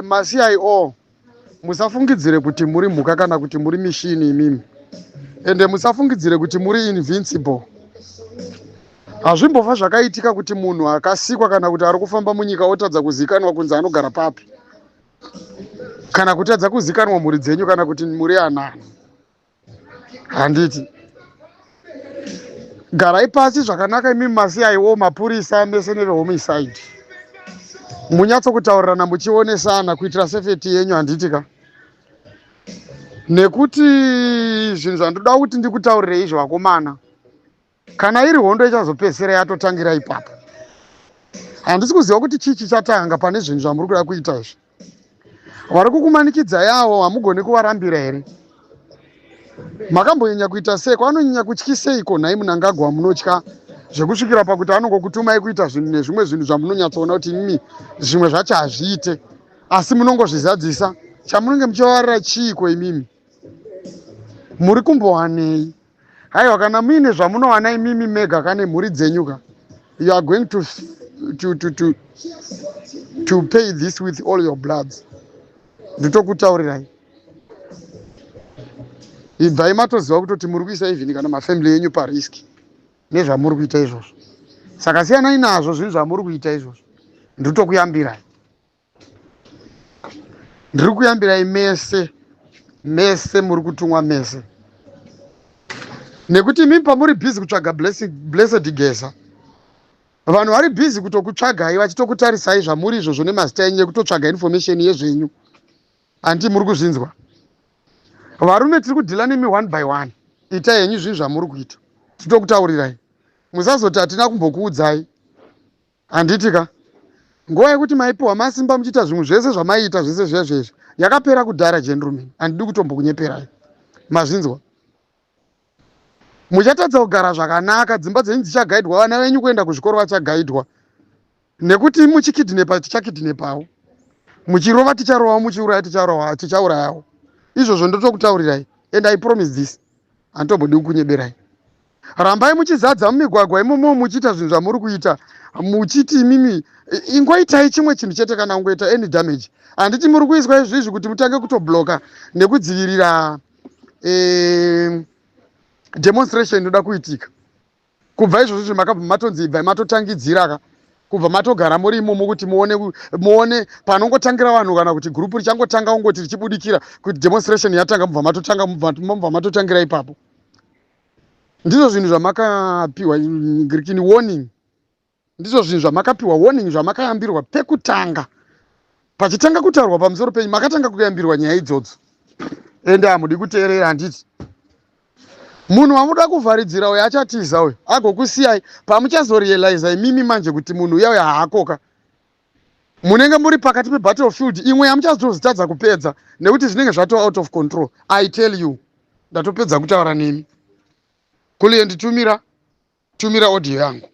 maCIO, musafungidzire kuti muri mhuka kana kuti muri mishini imimi, ende musafungidzire kuti muri invincible. Hazvimbofa zvakaitika kuti munhu akasikwa kana kuti ari kufamba munyika otadza kuzikanwa kunzi anogara papi, kana kutadza kuzikanwa mhuri dzenyu kana kuti muri anani. Handiti garai pasi zvakanaka imimi maCIO, mapurisa mese nevehomicide, munyatsokutaurirana muchionesana kuitira safety yenyu, handiti ka? Nekuti zvinhu zvandoda kuti ndikutaurirei izvo, vakomana, kana iri hondo ichazopedzisira yatotangira ipapo. Handisi kuziva kuti chii chichatanga pane zvinhu zvamuri kuda kuita izvi. Vari kukumanikidzai avo, hamugoni kuvarambira here? Makambonyanya kuita sei? Anonyanya kutyiseiko nhai Munangagwa? Munotya zvekusvikira pakuti anongokutumai kuita zvinhu nezvimwe zvinhu zvamunonyatsoona kuti imimi zvimwe zvacho hazviite, asi munongozvizadzisa. Chamunenge muchivavarira chiiko imimi? Muri kumbowanei? Haiwa, kana muine zvamunowana imimi mega kane mhuri dzenyu ka, you are going to pay this with all your bloods. Nditokutaurirai, ibvai matoziva kutoti muri kuisa even kana mafamily yenyu parisk nezvamuri kuita izvozvo. Saka siyanai nazvo zvinhu zvamuri kuita izvozvo. Nditokuyambirai, ndiri kuyambirai mese mese muri kutumwa mese, nekuti imi pamuri busy kutsvaga Blessed Geza, vanhu vari busy kutokutsvagai vachitokutarisai zvamuri izvozvo nemazita enyu ekutotsvaga information yezvenyu. Handi muri kuzvinzwa, varume? Tiri kudeala nemi one by one. Itai henyu zvinhu zvamuri kuita, titokutaurirai. Musazoti hatina kumbokuudzai, handiti ka? Nguva yekuti maipiwa masimba muchiita zvimwe zvese zvamaiita zvese zviya zvezvi yakapera kudhara. Gentlemen, handidi kutombokunyeperai, mazvinzwa? Muchatadza kugara zvakanaka, dzimba dzenyu dzichagaidwa, vana venyu kuenda kuzvikoro vachagaidwa, nekuti muchikidnapa tichakidnapawo, muchirova ticharovawo, muchiuraya tichaurayawo. Izvozvo ndotokutaurirai, and I promise this, handitombodi kukunyeberai. Rambai muchizadza mumigwagwa imomo muchiita zvinhu zvamuri kuita, muchiti imimi ingoitai chimwe chinhu chete. Kana kungoita any damage, handiti muri kuiswa izvizvi kuti mutange kutoblocka nekudzivirira demonstration inoda kuitika? Kubva izvozvo makabva matonzi ibvai matotangidzira ka, kubva matogara muri imomo kuti muone panongotangira vanhu, kana kuti gurupu richangotanga kungoti richibudikira kuti demonstration yatanga, mubva matotanga, mubva matotangira ipapo. Ndizvo zvinhu zvamakapiwa grikini warning, ndizvo zvinhu zvamakapiwa warning, zvamakayambirwa pekutanga pachitanga kutaurwa pamusoro penyu. Makatanga kuyambirwa nyaya idzodzo, ende hamudi kuteerera, handiti? Munhu wamuda kuvharidzira uyo achatiza uyo agokusiyai. Pamuchazorealiza imimi manje kuti munhu uya uyo haakoka, munenge muri pakati pebattlefield imwe yamuchazotozitadza kupedza nekuti zvinenge zvato out of control. I tell you, ndatopedza kutaura nemi. Kuliye, nditumira, tumira audio yangu.